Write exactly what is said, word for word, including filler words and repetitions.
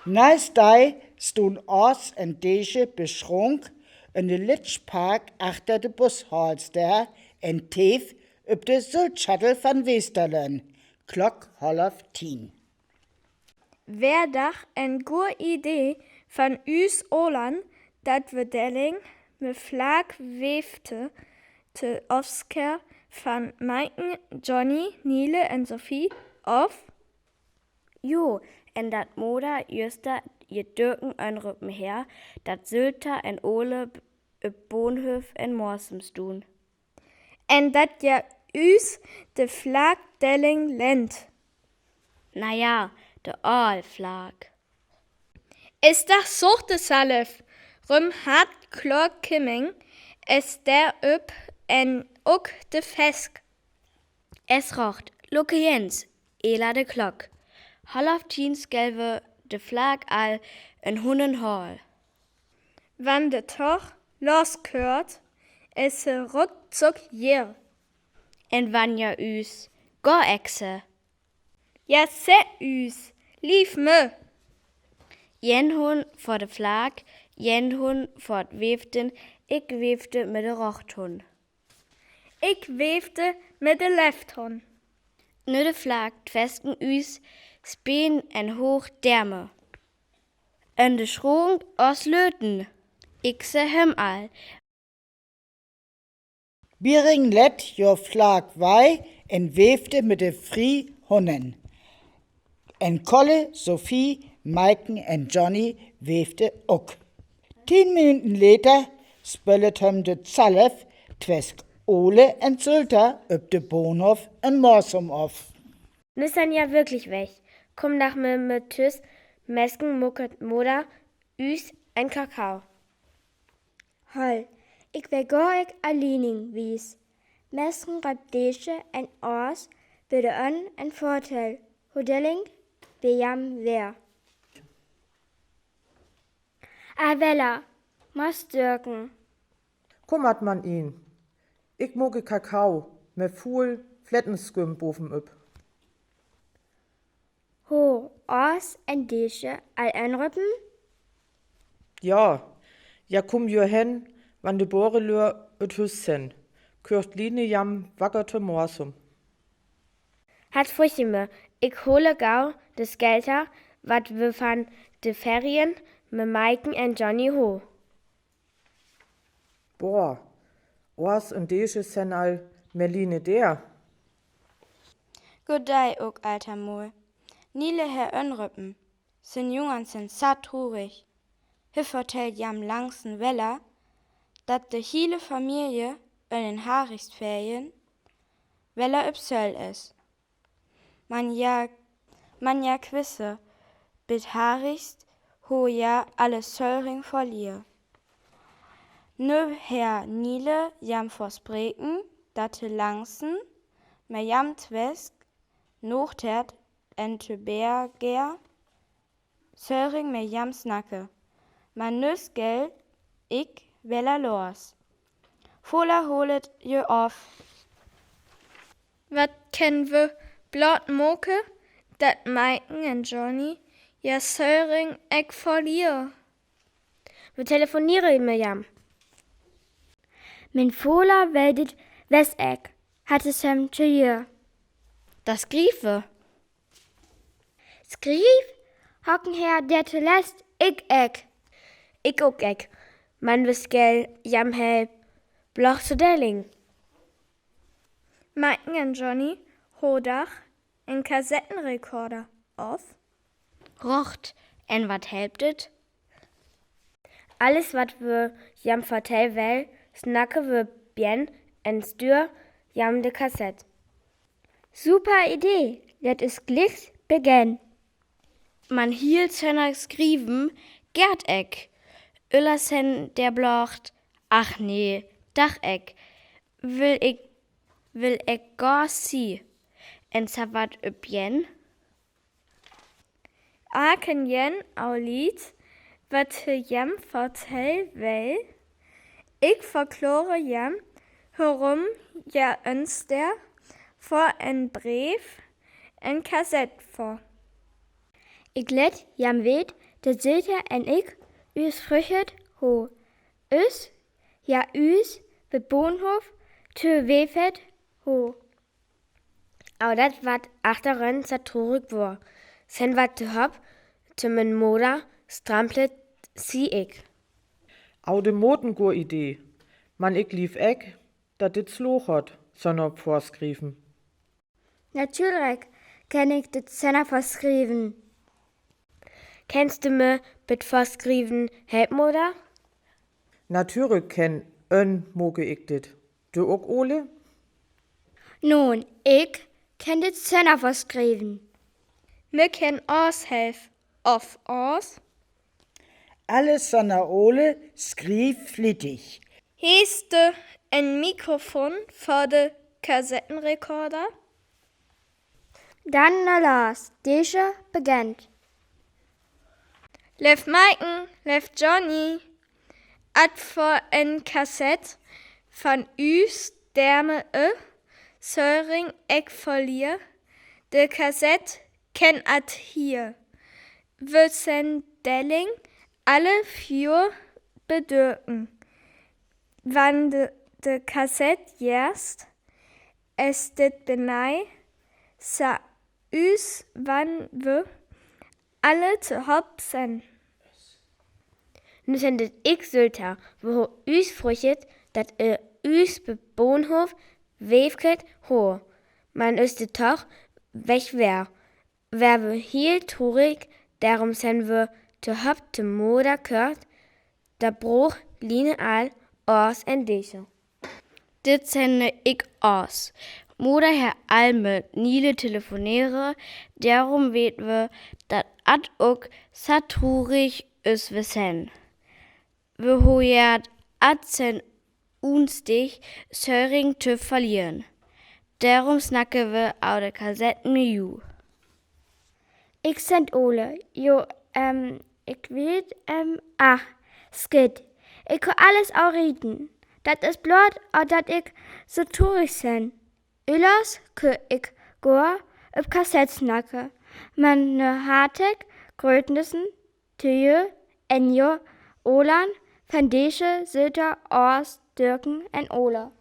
Neistied stunn Aas en Deesche beschrunken en de lüttje Park achter de Bushaalster en Teew op de Sultschattel van Westerlönn, Klock half tien. Weer dach en goode Idee van us allen, dat we Delling me Flaak weefte te Afscheid van Maiken, Johnny, Nele en Sophie of? Jo, en dat Moder juster Jedürken en Rüppen her, dat Sülter en Ole b-, op Bahnhof en Morsum stunn. En dat je us de Flaak Delling lent. Na ja, de aal Flaak. Is dach zochte Salf, rüm hat Klock kimming, es der op en ok de Fesk. Es rocht, Lucke Jens, ela de Klock. Half tien schell we de Flaak al en Hunnen haal. Wan de Tog los köört, es se ruckzuck hier. En wan ja us, go ekse. Ja, se us, lief me. Jen Hunn för de Flaak, jen Hunn för 't Weeften, ik weefte mit de rocht Hunn. Ik weefte mit de left Hunn. Nö de Flaak twesken us, spien en hooch Derme. En de Schrunk os Löten. Ik se hem al. Biring lett jo Flaak wei en weefte mit de frie Hunnen. En Kolle, Sophie, Maiken en Johnny weefte ok. Tien Minuten leter spöllet hem de Zalf twesk Ole en Sülter op de Bahnhof en Morsum of. Nü sen ja wirklich weg. Kumm dach me mit tüs, mesken mucket Moder us en Kakao. Hol, ik well gor ek aliening wies. Mesken röpt Deesche en Aas, bidde en en Vörtel, ho Delling bi jam weer. A Wella, mos dörken. Kummat man in. Ik muck Kakao, me fuul Flettensküm boven op. Ho Aas en Deesche al enröppen? Ja, ja, kumm jo hen, wan de Borelöör ut Hüs sen. Köört Line jam wacker to Morsum. Hat Fuchime, ik hole gau de Skelter, wat we van de Ferien me Maiken en Johnny ho. Boah, Aas en Deesche sen al, me Line der. Godei ok, alter Mol. Nile her enröppen. Sen Jungen sen satt trurig. He vertellt jam langsen Wella, dat de hiele Familie en den Harichstferien Wella op Söll es. Man ja, man ja kwisse, bit Harichst ho ja alle Söllring verlier. Nö her Nile jam verspreken, dat he langsen, me jam twesk, nochtert en te Berger Söllring me jam snakke. Man nü schell ik Wella los. Fola holet je of. Wat ken we blot make, dat Maiken en Johnny ja Söllring ek verlier? We telefoniere me jam. Men Fola well dit wes ek, hat es hem te jür. Dat schrieve. Schrief, haken her der to lest, ik ek. Ik ok ek. Man we schell jam help, bloch so Delling. Maiken en Johnny ho dach en Kassettenrekorder, of? Rocht, en wat helpt et? Alles, wat we jam vertell well, snakke we bie en en stür jam de Kassett. Super Idee, let us glieks begenn. Man hiel sünner schrieven, gert ek. Öller sen der blocht, ach nee, dach ek. Will ik, will ek gor sie. En sa wat op jen. Aken jen au liet, wat he jem vertell well. Ik verklore jem, worüm je önster för en Breef en Kassett för. Ik let jem weet, De Zilta en ik üs früchet ho. Üs, ja üs, bit Bahnhof, tö wefet ho. Au dat wat achterön sa trurig wor. Sen wat tö hop, tö mien Moder, stramplet si ik. Au de Moten goa Idee. Man ik liev ek, dat dit Sloog hot, sonner vörschrieven. Natürlich kenn ik dit sonner vörschrieven. Kennst du mi bit vörschrieven help, Moder? Natürlich kenn ön moge ik dit. Du ok, Ole? Nun, ik kenn dit sonner vörschrieven. Mi kenn oss help, of oss. Alles sonner Ole, schriev flittig. Hest du en Mikrofon för de Kassettenrekorder? Dann na los, dizze begennt. Leev Maiken, leev Johnny, at för en Kassett von üs Därme e Söring ek verlier, de Kassett kenn at hier. Wösen Delling alle fiur bedürken. Wann de, de Kassett jerst, es dit benei, sa üs wann we alle tö hop sen. Nu sen dit ik Zilta, wo üs früchet, dat e üs bit Bahnhof wefet ho. Man üs de Tog weg wer. Wer we hiel trurig, därum sen we tö hop tö Moder köört, da bruch Line al oss en dizze. Dit sen ik oss. Moder her al mit Nile telefonere, därum weet we, dat at ok sa trurig üs we sen. We ho jert at sen uns dich Söring tö verlieren. Därum snakke we au de Kassett mit ju. Ik sen Ole, jo, ähm, ik weet, ähm, ah, skitt. Ik ho alles au rieten. Dat es blot, au dat ik so trurig sen. Üllers kö ik goa op Kassett snakke. Mien hartig Grötnissen tö jü en jo Olan, von dizze Zilta, oss Dürken en Ole.